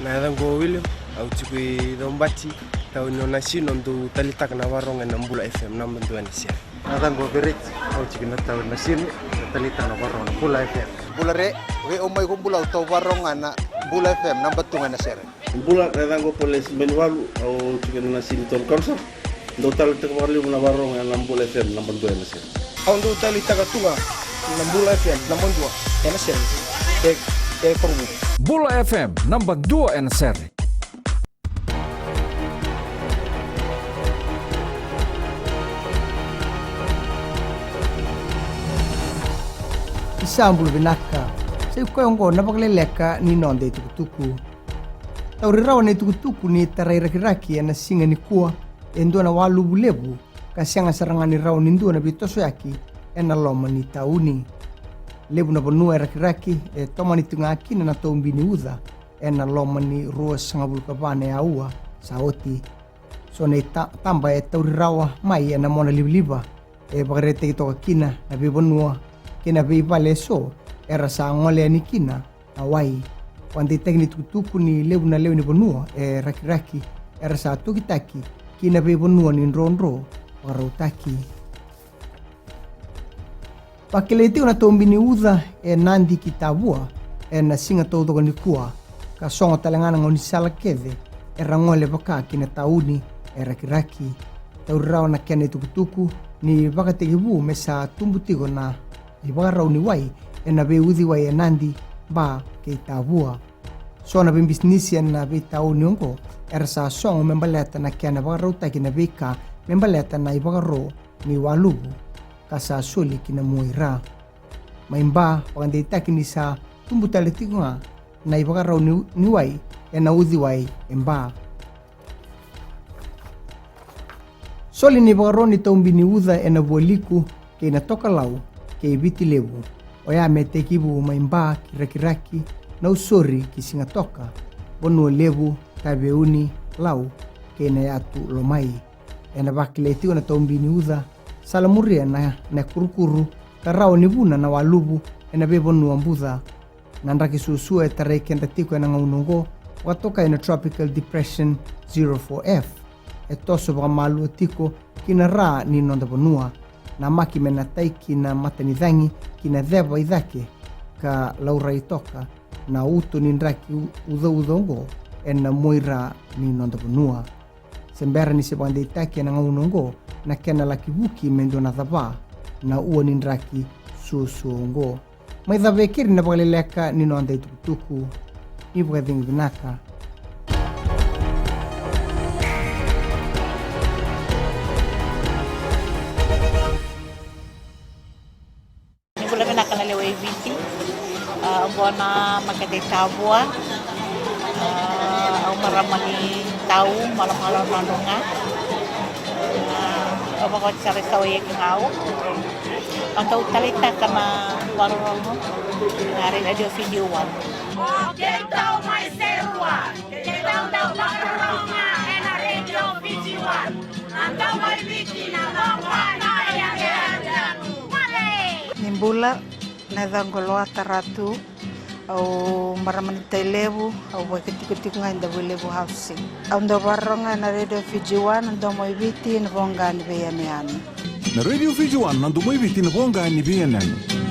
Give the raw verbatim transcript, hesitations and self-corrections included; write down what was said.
Na yacaqu o William, au tiko i Caubati, tauni o Nasinu, au dau talitaka na vakarogo ena Bula F M, naba dua ena sere. Na yacaqu o Vereti, au tiko na tauni Nasinu, au talitaka na vakarogo na Bula F M. Bula re, vei au mai ko Bula, au tau vakarogo na Bula F M, naba tu ga ena sere. Bula, na yacaqu o Polesi Benivalu, au tiko ena Nasinu Town Council. Dau talitaka vakalevu na vakarogo ena Bula F M naba dua ena sere. Au dau talitaka tu ga na Bula F M naba dua ena sere. E, e Korovou. Bula F M naba dua ena sere. Ni sa bula vinaka. Sa i koya oqo na vakaleleka ni noda itukutuku. Tauri rawa na itukutuku ni tarai rakiraki ena siga nikua e dua na waluvu levu ka sega sara ga ni rawa ni dua na veitosoyaki ena loma ni tauni. Levu na vanua e rakiraki e tomani tu ga kina na taubi ni uca ena loma ni ruasagavulu ka va na aua sa oti. So na ita-, taba e tauri rawa mai ena mona livaliva e vakaraitaki toka kina na veivanua kei na veivale eso era sa gole yani kina na wai. Vakadeitaki ni tukutuku ni levu na lewe ni vanua e rakiraki era sa tokitaki ki na veivanua ni drodro vakarautaki. Vakilai tiko na taubi ni uca e Nadi ki Tavua ena siga taucoko nikua, ka sogo tale ga na gaunisala kece era gole vaka ki na tauni e rakiraki. Tauri rawa na kena itukutuku ni vakatekivu me sa tubu tiko na ivakarau ni wai ena veiuciwai e Nadi, Ba kei Tavua. So na veibisinisi ena veitauni oqo era sa sogo me baleta na kena vakarautaki na veika me baleta na ivakaro ni waluvu ka sa soli ki na mua i ra. Mai Ba, vakadeitaki ni sa tubu tale tiko ga na ivakarau ni, ni wai ena uciwai e Ba. Soli na ivakaro ni taubi ni uca ena Vualiku kei na Tokalau kei Viti Levu. Oya me tekivu mai Ba ki Rakiraki, Nausori ki Sigatoka, Vanua Levu, Taveuni, Lau kei na yatu Lomai. Ena vakilai tiko na taubi ni uca, salamuria na, na kurukuru ka rawa ni vuna na waluvu ena veivanua buca. Na draki suasua e tarai keda tiko ena gauna oqo, vakatokai na Tropical Depression zero four F, e toso vakamalua tiko ki na ra ni noda vanua. Namaki me na tai ki na matanicagi ki na ceva i cake ka laurai toka na uto ni draki u-, ucauca oqo ena mua i ra ni noda vanua. Se bera ni se vakadeitaki ena gauna oqo na kena laki vuki me dua na cava na ua ni draki suasua oqo. Mai cava e keri na vakaleleka ni noda itukutuku. Ni vakacegu vinaka. Ni bula vinaka na lewe i Viti. A, oqo na makete i Tavua. A, au marama ni Tau, Malomalo, Nadroga. A, au vakaoti sara i Sauieki ga au. Au dau taleitaka na vakarorogo na Radio Fiji One. O keitou mai Serua, keitou dau vakarorogo ga ena Radio Fiji One. Na domo i Viti, na domo i Viti. Ni bula, na yacaqu o Loata Ratu, au marama ni Tailevu, au vakatikotiko ga i Davuilevu Housing. Au dau vakarorogo ga ena Radio Fiji One, na domo i Viti, na voqa ni veiyanuyanu. Na Radio Fiji One, na domo i Viti, na voqa ni veiyanuyanu.